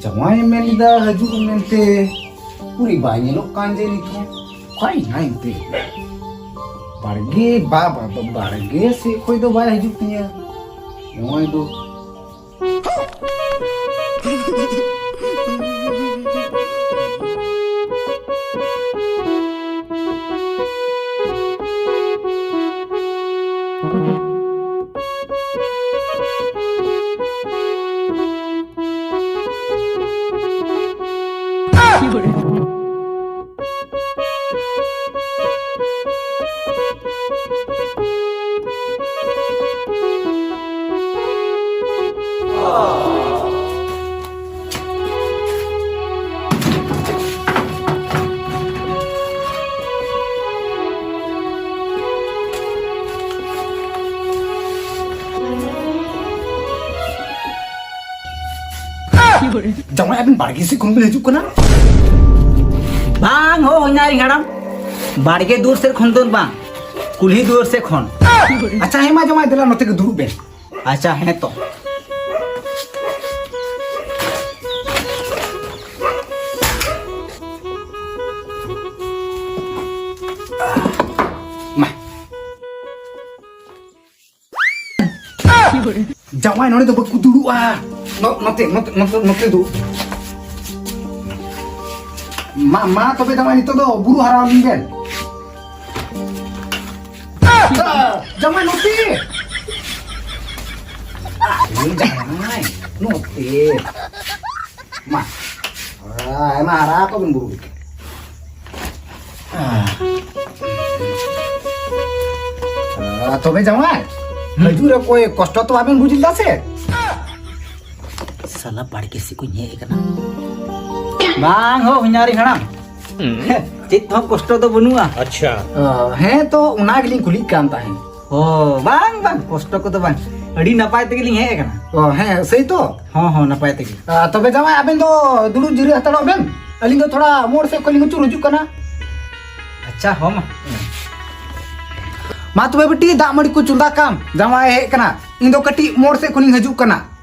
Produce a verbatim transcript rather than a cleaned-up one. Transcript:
ᱡᱟᱶᱟᱭ ᱢᱮᱱ ᱞᱮᱫᱟ ᱦᱤᱡᱩᱜ ᱢᱮᱱᱛᱮ, ᱩᱱᱤ ᱵᱟᱭ ᱧᱮᱞᱚᱜ ᱠᱟᱱ ᱡᱮ ᱱᱤᱛ ᱦᱚᱸ᱾ ᱚᱠᱟᱭ ᱱᱟᱭ ᱮᱱᱛᱮ? ᱵᱟᱲᱜᱮ, ᱵᱟ, ᱵᱟ, ᱵᱟ, ᱵᱟᱲᱜᱮ ᱥᱮᱫ ᱠᱷᱚᱡ ᱫᱚ ᱵᱟᱭ ᱦᱤᱡᱩᱜ ᱛᱤᱧᱟᱹ ᱡᱟᱶᱟᱭ ᱫᱚ᱾ ᱡᱟᱶᱟᱭ, ᱟᱵᱮᱱ ᱵᱟᱲᱜᱮ ᱥᱮᱫ ᱠᱷᱚᱱ ᱵᱮᱱ ᱦᱤᱡᱩᱜ ᱠᱟᱱᱟ? ᱵᱟᱝ ᱦᱳ, ᱦᱩᱧᱟᱨᱤᱧ ᱦᱟᱲᱟᱢ, ᱵᱟᱲᱜᱮ ᱫᱩᱣᱟᱹᱨ ᱥᱮᱫ ᱠᱷᱚᱱ ᱫᱚ ᱵᱟᱝ, ᱠᱩᱞᱦᱤ ᱫᱩᱣᱟᱹᱨ ᱥᱮᱫ ᱠᱷᱚᱱ᱾ ᱟᱪᱪᱷᱟ, ᱦᱮᱸ ᱢᱟ ᱡᱟᱶᱟᱭ, ᱫᱮᱞᱟ ᱱᱚᱛᱮ ᱜᱮ ᱫᱩᱲᱩᱵ ᱵᱮᱱ᱾ ᱟᱪᱪᱷᱟ, ᱦᱮᱸ ᱛᱚ᱾ ᱢᱟ᱾ ᱡᱟᱶᱟᱭ ᱱᱚᱰᱮ ᱫᱚ ᱵᱟᱠᱚ ᱫᱩᱲᱩᱵᱼᱟ᱾ ᱱᱚ-, ᱱᱚᱛᱮ, ᱱᱚᱛᱮ, ᱱᱚᱛᱮ, ᱱᱚᱛᱮ ᱫᱩᱲᱩᱵ᱾ ᱢᱟ, ᱢᱟ ᱛᱚᱵᱮ ᱡᱟᱶᱟᱭ ᱱᱤᱛᱚᱜ ᱫᱚ ᱵᱩᱨᱩ ᱦᱟᱨᱟ ᱟᱹᱞᱤᱧ ᱵᱮᱱ᱾ ᱡᱟᱶᱟᱭ ᱱᱚᱛᱮ᱾ ᱟᱨᱮ ᱡᱟᱶᱟᱭ, ᱱᱚᱛᱮ᱾ ᱢᱟ᱾ ᱟᱭᱢᱟ ᱦᱟᱨᱟ ᱠᱚ ᱵᱮᱱ ᱵᱩᱨᱩ ᱞᱮᱠᱟ᱾ ᱟᱨ ᱛᱚᱵᱮ ᱡᱟᱶᱟᱭ, ᱦᱤᱡᱩᱜ ᱨᱮ ᱚᱠᱚᱭ ᱠᱚᱥᱴᱚ ᱛᱚ ᱵᱟᱵᱮᱱ ᱵᱩᱡᱽ ᱞᱮᱫᱟ ᱥᱮ? ᱥᱟᱞᱟ ᱵᱟᱲᱜᱮ ᱥᱮᱫ ᱠᱚᱧ ᱦᱮᱡ ᱟᱠᱟᱱᱟ᱾ ᱵᱟᱝ ᱦᱳ, ᱦᱩᱧᱟᱨᱤ ᱦᱟᱲᱟᱢ᱾ ᱪᱮᱫ ᱦᱚᱸ ᱠᱚᱥᱴᱚ ᱫᱚ ᱵᱟᱹᱱᱩᱜᱼᱟ᱾ ᱟᱪᱪᱷᱟ᱾ ᱚ, ᱦᱮᱸ ᱛᱚ, ᱚᱱᱟ ᱜᱮᱞᱤᱧ ᱠᱩᱞᱤᱜ ᱠᱟᱱ ᱛᱟᱦᱮᱸᱫ᱾ ᱚ, ᱵᱟᱝ, ᱵᱟᱝ, ᱠᱚᱥᱴᱚ ᱠᱚᱫᱚ ᱵᱟᱝ᱾ ᱟᱹᱰᱤ ᱱᱟᱯᱟᱭ ᱛᱮᱜᱮᱞᱤᱧ ᱦᱮᱡ ᱟᱠᱟᱱᱟ᱾ ᱚ, ᱦᱮᱸ, ᱥᱮᱭ ᱛᱚ᱾ ᱦᱚᱸ, ᱦᱚᱸ, ᱱᱟᱯᱟᱭ ᱛᱮᱜᱮ᱾ ᱟ, ᱛᱚᱵᱮ ᱡᱟᱶᱟᱭ, ᱟᱵᱮᱱ ᱫᱚ ᱫᱩᱲᱩᱵ ᱡᱤᱨᱟᱹ ᱦᱟᱛᱟᱲᱚᱜ ᱵᱮᱱ᱾ ᱟᱹᱞᱤᱧ ᱫᱚ ᱛᱷᱚᱲᱟ ᱢᱳᱲ ᱥᱮᱫ ᱠᱷᱚᱱ ᱞᱤᱧ ᱟᱹᱪᱩᱨ ᱦᱤᱡᱩᱜ ᱠᱟᱱᱟ᱾ ᱟᱪᱪᱷᱟ, ᱦᱚᱸ ᱢᱟ᱾ ᱢᱟ ᱛᱚᱵᱮ ᱵᱤᱴᱤ, ᱫᱟᱜ ᱢᱟᱹᱲᱤ ᱠᱚ ᱪᱚᱸᱫᱟ ᱠᱟᱢ᱾ ᱡᱟᱶᱟᱭ ᱦᱮᱡ ᱠᱟᱱᱟ᱾ ᱤᱧ ᱫᱚ ᱠᱟᱹᱴᱤᱡ ᱢᱳᱲ ᱥᱮᱫ ᱠᱷᱚᱱᱤᱧ ᱦᱤᱡᱩᱜ ᱠᱟᱱᱟ᱾